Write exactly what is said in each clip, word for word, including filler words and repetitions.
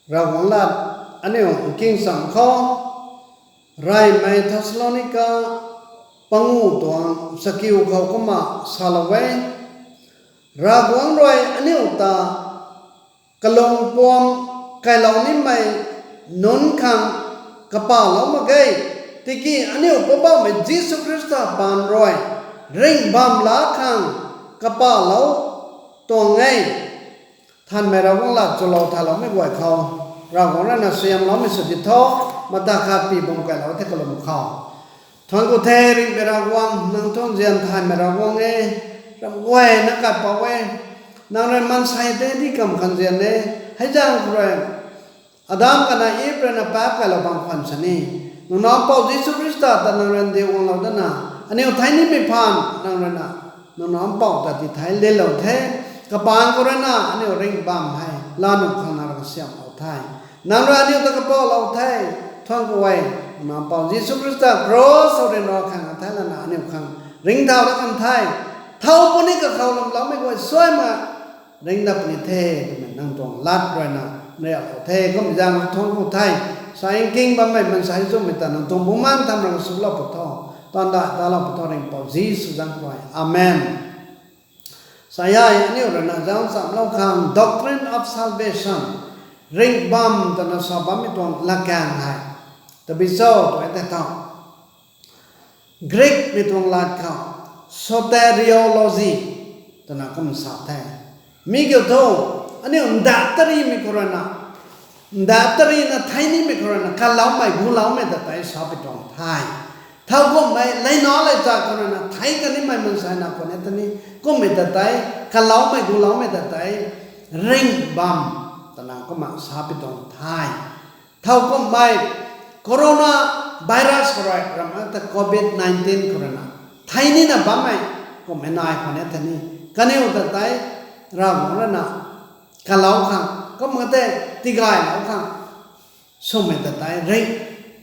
Ravguangc lat aniu nking cham khou, reymei Thessalonica pangu tuang chakiu khou kumna salou e. Ravguangc rui aniu ta kalung puam kailou nimei nunc khang kapalou mak ge, tiki aniu Poubauhmei Jisu Khrista paan rui ringh bam la khang kapalou tuang e. Thanmei Ravguangc lat chulou thaloumei guay khou, Ravguangc rui na suaihiamloumei sw di tho, mata khat pi bam kailou the kalum khou. Thuanc ku the ringhmei Ravguangc, nang tuang zian thaymei Ravguangc e, ram guay na kaipouc e, nang rui maansei tei di kam khang zian e, hei zaeng khou rui Adam kana Iv rui na paap kailou bang khwan sini, nang nac mpouh Jisu Khrista ta nang rui ndiu guanglou dana, aniu thei nimei phaan nang rui na, nang nac mpouh ta tithei lilou the, kapaan khou rui na aniu ringh bam hei laa nuh khang nang rui kasiamhlou the, nang rui aniu ta kapouhlou the, thuanc ku e, nang nac mpouh Jisu Khrista cross khou rinra khang thei lana aniu khang ringcthau dat kan the, thow puni kakhou lwmloumei guay suaimei ringc dat puni the, twmei nang tuang lat rui na nriaklou the, kum zaeng thuanc ku the, sa nking bammei maansei zumei ta nang tuang bumaengc tham rang swlou pw tho, taanv dai talou pw tho, ringhpouc Jisu zaeng khou rui. Amen. Sa e, aniu rui na zaeng chamlou khang doctrine of salvation, ringh bam twna sa bammei tuang latkaeng hei tabui cho tw e tei tho. Greekmei tuang lat khou soteriology twna kum sa the. Mi kiu thu, aniu ndat tarimei khou rui na, ndat tari na thei nimei khou rui na kaloumei guloumei ta tei sapui tuang the. Thow kumhmei leinac leichat khou rui na thei kanimei maansei na khou ni ta ni, kummei ta tei, kaloumei guloumei ta tei ringh bam twna kumna sapui tuang the. Thow kumhmei coronavirus khou rui ramh ta covid nineteen khou rui na thei nina bammei kummei nai khou ni ta ni, kaniw ta tei Ravguangc rui na kalou khang, kum kha tei tigaylou khang swmei ta tei ringh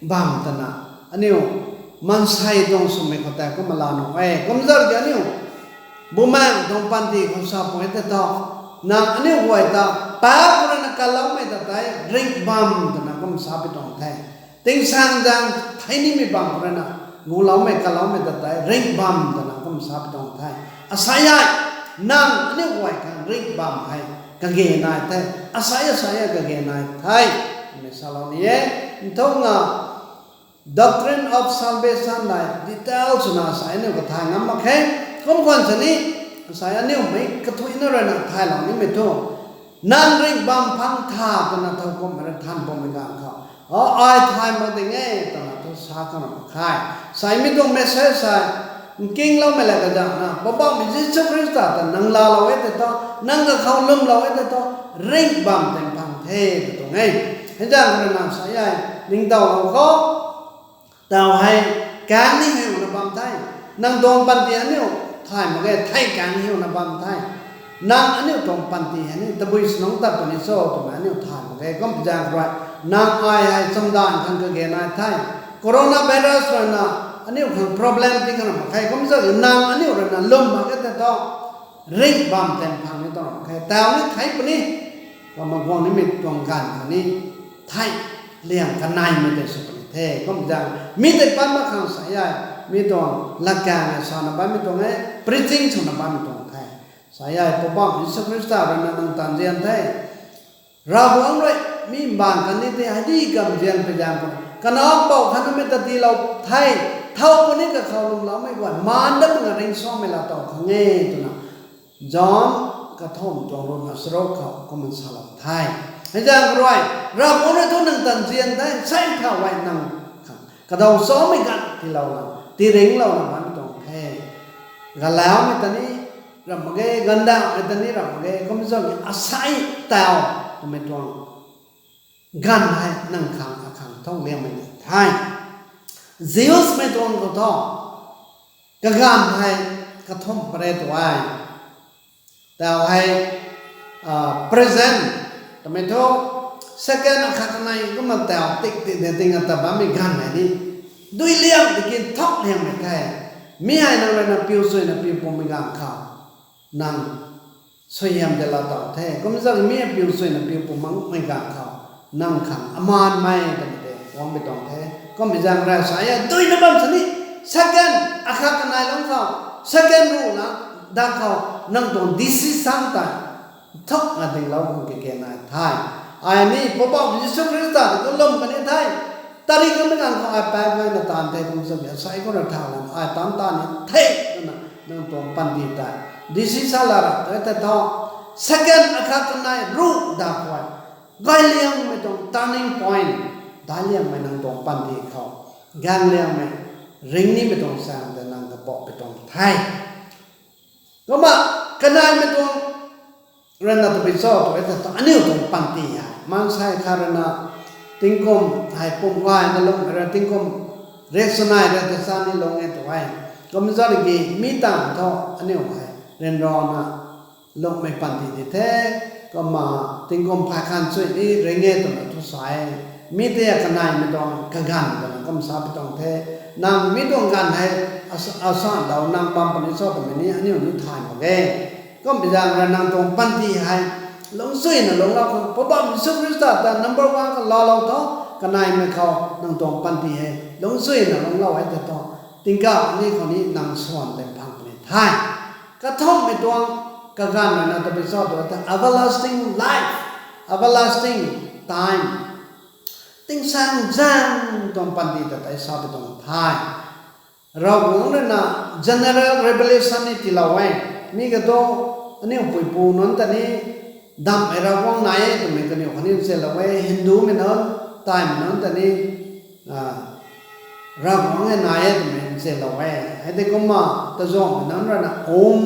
bam twna aniu maansei tuang swmei khou tei kumna laa nuh e. Kumzat ki aniu bumaengc tuang panty khou sa pw e tei tho, nang aniu guay ta paap khou rui na kaloumei ta tei ringh bam twna kum sapui tuang the. Tingsaengzaeng thei nimei bam khou rui na guloumei kaloumei ta tei ringh bam twna kum sapui tuang the. Asei e, nang aniu guay khang ringh bam hei kage nai the, asei asei e kage nai the, twmei salou ni e. Nthukna doctrine of salvation nai detail swna asei aniu kathay ngam mak khe. Kum khwan sini, asei aniu mei kathuicna rui na thaylou nimei thu, nang ringh bam phang tha twna thow kumhmei rui than bammei ganv khou, o, ai thay mak ding e twna thu sa khang ram mak khe. Sei mi tuang message hei nkingloumei la kazakna Poubauhmei Jisu Khrista ta nang laalou e tei tho, nang kakhou lwmlou e tei tho, ringh bam tei phang the tw tuang e. Hei zaeng khou rui nang sa e, ningtowlou khou, taw hei kaeng ni hiuna bam the. Nang tuang panty aniu thay mak ge, thei kaeng ni hiuna bam the. Nang aniu tuang panty hei ni tabui snungc tat puni cho twmei aniu thay mak ge. Kum zaeng khou rui nang ai hei chamdanv khang kage nai the. Coronavirus rui na aniu khang problem ti khang ram mak khe. Kumzat nang aniu rui na lwm mak ge tei tho, ringh bam tei phang ni tuang ram mak khe. Taw ni thei puni, kumna guang nimei tuang ganv khou ni thei liang kaneimei tei sw puni the. Kum zaeng mi tei pat mak khang sa e, mi tuang latkaeng e sana bammei tuang e, preaching swna bammei tuang the. Sa e, Poubauhmei Jisu Khrista rui na nang taanv zian the. Ravguangc rui mi mbaanv kandih tei hei di kam zian pui zaeng khou, kanac mpouh khatnamei ta tiilou the, thow puni kakhou lwmloumei guay maan dat na ringcsuangmei laatow khang e twna John kathumh tuang ruhna charuk khou kumna salou the. Hei zaeng khou rui Ravguangc rui thu nang taanv zian the, sei thau e nang khang kadaw chaumei ganv tiilouna, tiiringclouna bammei tuang the. Galaumei ta ni ram mak ge, gandauhmei ta ni ram mak ge, kumzat ni asei taw twmei tuang ganv hei nang khang akhang thau liangmei ni the. Jewsmei tuang khou thu kaganv hei kathumh pare tu e. Taw hei present twmei thu second akhat kanei kumna taw tik tik de ting ata bammei ganv hei ni, dui liang tiki thau liangmei the. Mi hei nang rui na piu suina piu pumei ganv khou nang suaihiam de laatow the. Kumzat mi hei piu suina piu pu makmei ganv khou nang khang amanmei twmei tei guangmei tuang the. Kummei zaeng rui sa e, duina bam sini, second akhat kanei lungc khou, second ruhna dak khou, nang tuang decision tei thukna dinglou khang kage nai the. Ai ni Poubauhmei Jisu Khrista ta kalum kani the. Tari kamei ganv khou ai paap gayna taanv the kum sa e, sai khou rui thau lana ai taanv ta ni the twna nang tuang panty tei decision la ra tei tei tho. Second akhat kanei ruh dak khou, gayliangmei tuang turning point, daic liangmei nang tuang panty khou, gaeng liangmei ringnimei tuang saeng tei nang kabauhpui tuang the. Kumna kaneimei tuang ruina tabui cho tw e tei thu aniu tuang panty hei maansei khat ruina tingkum hei pum gayna lungmei rui tingkum riak chanei rui ta sa ni lung e tw e. Kumna zat ki mi tang thu aniu hei ryanrana lungmei panty di the. Kumna tingkum phay khan chuy ni ring e twna thu sa e. Mi tei kaneimei tuang kaganv twna kum sa pui tuang the. Nang mi tuang ganv hei as- asan dau nang bam puni cho twmei ni aniu ni thay mak ge. Kummei zaeng rui nang tuang panty hei lungcchuina lungclou khang Poubauhmei Jisu Khrista ta number one khou laalou tho. Kaneimei khou nang tuang panty hei lungcchuina lungclou e tei thu, tingkauh ni khou ni nang swan tei phang puni the. Kathumhmei tuang kaganv ruina tabui cho tw e tei everlasting life, everlasting time, tingsaengzaeng tuang panty ta tei sa pui tuang the. Ravguangc ruina general revelation ni tiilou e. Mi kathu aniu puipu nunc ta ni damhmei Ravguangc nai e twmei kaniw khatni nzianlou e. Hindumei nunc, taimei nunc ta ni Ravguangc e nai e twmei nzianlou e. Hei tei kumna tazuanghmei nunc ruina Om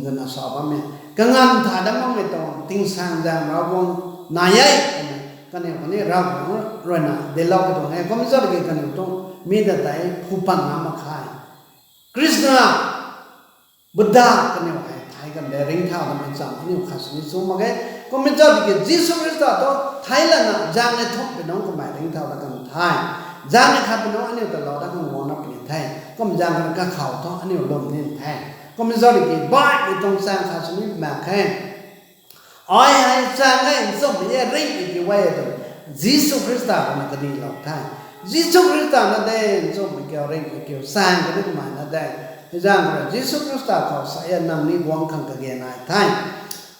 twna sa bammei, kanganv thay dat makmei tuang tingsaengzaeng Ravguangc nai e twmei kaniw khatni Ravguangc ruina dinclou pui tuang e. Kum zat ki kaniw tuang mi ta tei phu pan na mak khe. Krishna, Buddha kaniw hei thei kan de ringcthau datmei cham aniu khat sini chu mak ge. Kummei zat ki Jisu Khrista thu thei lana zaeng ni thumh pui nungc kamei ringcthau dat kan the. Zaeng ni khat pui nungc aniu ta lou dat kan guang na puni the. Kum zaeng khat kakhou thu aniu lwm ni the. Kummei zat ki baihmei tuang chaeng khat sini mak khe. Ai hei chaeng e, nchumhmei e, ringhmei kiu e twna Jisu Khrista ruina kadilou the. Jisu Khrista na de nchumhmei kiu, ringhmei kiu, chaeng kani kamei na de. Hei zaeng rui Jisu Khrista khou sa e nang ni guang khang kage nai the.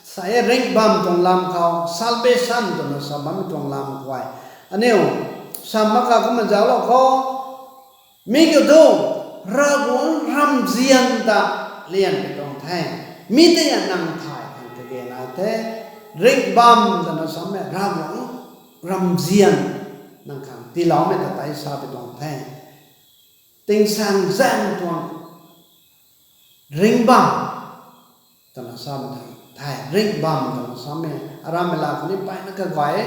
Sa e ringh bam tuang lam khou, salvation twna sa bammei tuang lam khou e. Aniu sa mak kha kumna zauclou khou, mi kiu thu Ravguangc ramzian ta lian pui tuang the. Mi tei nang thay khang kage nai the. Ringh bam twna samei Ravguangc ramzian nang khang tiiloumei ta tei sa pui tuang the. Tingsaengzaeng tuang ringh bam twna samei tuang the. Ringh bam twna samei aramei la khatni mpeyna kaguay e.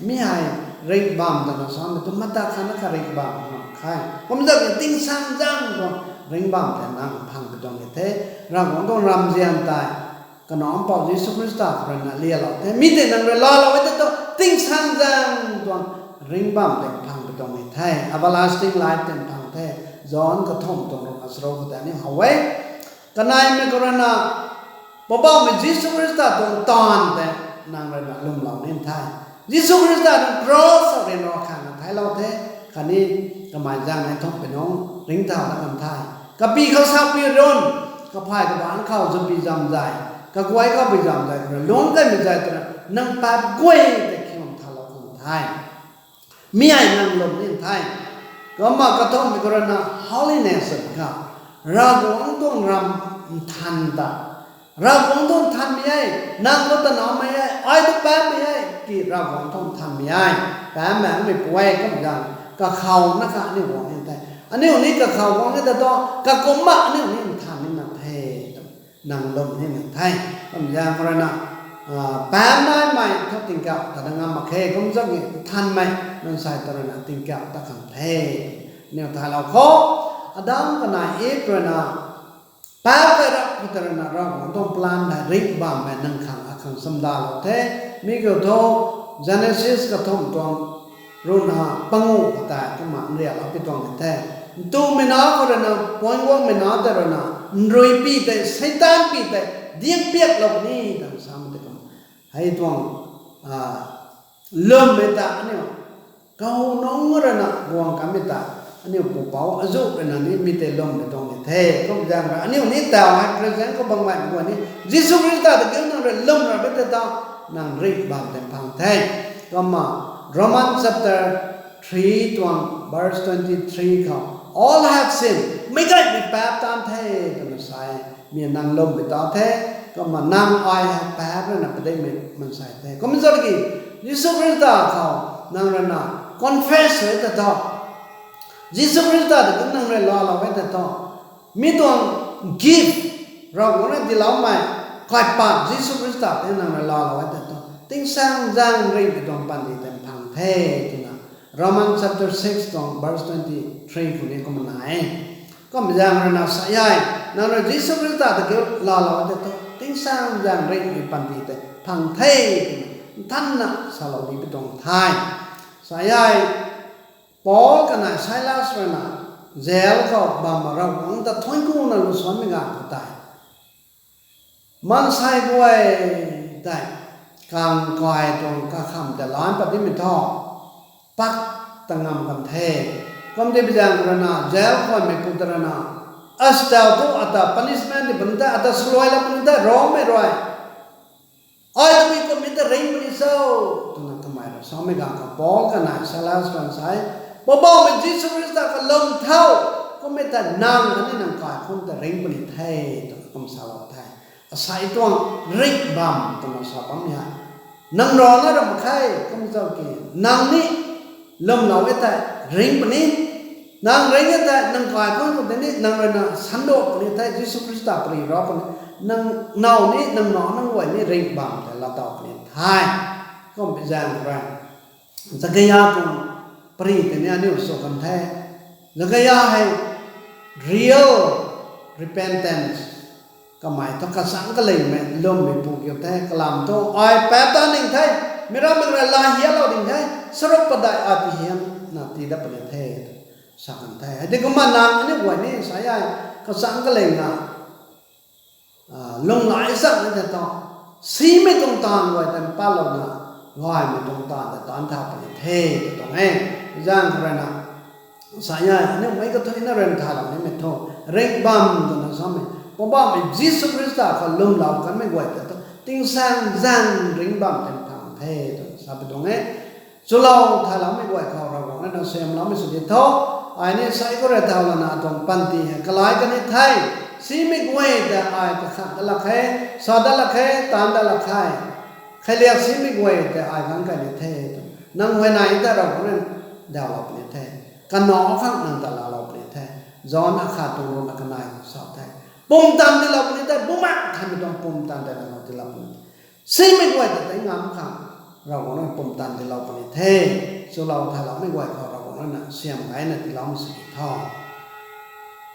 Mi hei ringh bam twna samei tu mata khatna kha ringh bam mak khe. Kum zat ki tingsaengzaeng tuang ringh bam tei nang phang pui tuang ni the. Ravguangc tuang ramzian tei Kanac Mpouh Jisu Khrista khou ruina lialou the. Mi tei nang rui laalou e tei thu tingsaengzaeng tuang ringh bam tei phang pui tuang ni the. Everlasting life tei phang the. John kathumh tuang ruhna charuk khou tei aniu how e. Kaneimei khou ruina Poubauhmei Jisu Khrista tuang taanv tei nang ruina lwmlou ni the. Jisu Khrista tuang cross khou ryanra khang na theiclou the. Khatni kamei zaeng ni thumh pui nungc ringcthau dat kan the. Kapy khou sapui run, kaphay kabaanc khou zumbi zamzay, kaguay khou bi zamzay khou rui lungc kaimei zay twna nang paap guay tei khiam thalou khang the. Mi hei nang lwm ni the. Kumna kathumhmei khou ruina holiness of God, Ravguangc tuang ram nthan ta, Ravguangc tuang nthanmei e. Nang khou ta naumei e, ai tu paapmei e, ki Ravguangc tuang nthanmei e. Paapmei mei puay kum zaeng kakhou na kha aniu guang ni the. Aniu ni kakhou guang ni ta thu, kakumna aniu ni nthan nina the. Nang lwm nina the. Kum zaeng khou ruina, paap naimei thu tingkauh ta na ngam mak khe. Kum zaeng ni nthanmei mansei ta ruina tingkauh ta khang the. Aniu thaylou khou, Adam kanei Iv ruina paap kai rap khou ta ruina Ravguangc tuang plan hei ringh bammei nang khang akhang chamdalou the. Mi kiu thu, Genesis kathumh tuang ruhna panguh khou tei kumna nriaklou pi tuang ni the. Ntumei nac khou ruina, puan guangmei nac tei ruina, nruipi tei, Seitanpi tei diakpiaklou ni twna samei tei kum. Hei tuang, lwmmei ta aniu kahu nunc rui na guang kanmei ta, aniu pupouc azuh rui na ni mi tei lwmmei tuang ni the. Kum zaeng rui aniu ni taw hei present khou bangmei guay ni Jisu Khrista ta kiu nang rui lwm ra be tei ta, nang ringh bam tei phang the. Kumna Roman chapter three tuang verse twenty three khou, all have sinned, meic gaymei paap taanv the twna sa e. Mi nang lwmmei ta the, kumna nang ai hei paap rui na padikmei mansei the. Kumna zauc ki, Jisu Khrista khou nang rui na confess e tei thu, Jisu Khrista ta kiu nang rui laalou e tei thu, mi tuang gift, Ravguangc rui tiiloumei kaipat Jisu Khrista tei nang rui laalou e tei thu, tingsaengzaeng ringh katuang panty tei phang the twna Roman chapter six tuang verse twenty three khou ni kumna e. Kum zaeng rui na sa e, nang rui Jisu Khrista ta kiu laalou e tei thu, tingsaengzaeng ringh katuang panty tei phang the twna nthanna salou ni pi tuang the. Sa e, Paul kanei Silas rui na jail khou bam Ravguangc ta thuanc kuna lusuanmei ganv khou tei, maansei guay tei kang kai tuang kakham tei laan pat dimei thu, pak ta ngam kan the. Kum tei bi zaeng rui na jail khuaymei pu ta rui na, astaw thu ata punishment di puni tei, ata swluailou puni tei Rommei rui, ai ta mi kummei ta ringh puni cho twna kamei rui samei ganv khou Paul kanei Silas rui sa e, Poubauhmei Jisu Khrista kalum tho, kummei ta nang khatni nang kaikhunc ta ringh puni the twna kum salou the. Asei tuang ringh bam twna sa bammei hei, nang rana ram khe, kum zauc ki, nang ni lwmlou e tei ringh puni, nang ringh e tei nang kaikhunc khou tei ni nang rui na sanduak puni the, Jisu Khrista pary ra puni, nang now ni nang now nang guay ni ringh bam tei laatow puni the. Kum bi zaeng rui Zakeia tuang pary tei ni aniu sw kan the. Zakeia hei real repentance, kamei thu kachang kalingmei lwmmei pu kiu the, kalam thu ai paap ta ning the, mi rammei rui laa hialou ding the, saruk padeih ai pi hiamna tii dat puni the, sa kan the. Hei tei kumna nang aniu guay ni sa e, kachang kalingna lunghlaic chang e tei thu, simei tuang taanv guay tei mpatlouna, gaymei tuang taanv tei taanc thau puni the tw tuang e. Zaeng khou rui na sa e, aniu meic kathuicna rui thaylou nimei thu, ringh bam twna samei, Poubauhmei Jisu Khrista khou lwmlou kanmei guay tei thu tingsaengzaeng ringh bam tei phang the twna sa pi tuang e. Chulou thayloumei guay khou Ravguangc rui na siamloumei sw di tho. Ai ni sai khou rui thau lana atuang panty hei kalai kan ni the. Simei guay tei ai kakhang dat lak khe, sa dat lak khe, taanc dat lak khe. Kheiliak simei guay tei ai ganv kai ni the tw, nang huayney ta Ravguangc rui dawlou puni the. Kanac khang nang ta laalou puni the. John akhat tuang ruhna kanei sa the, pumtan tiilou puni the, bumaengh thaymei tuang pumtan tei nang khou tiilou puni the. Simei guay ta tei ngam khang Ravguangc rui pumtan tiilou puni the. Chulou thayloumei guay khou Ravguangc rui na siam gayna tiiloumei sw di tho.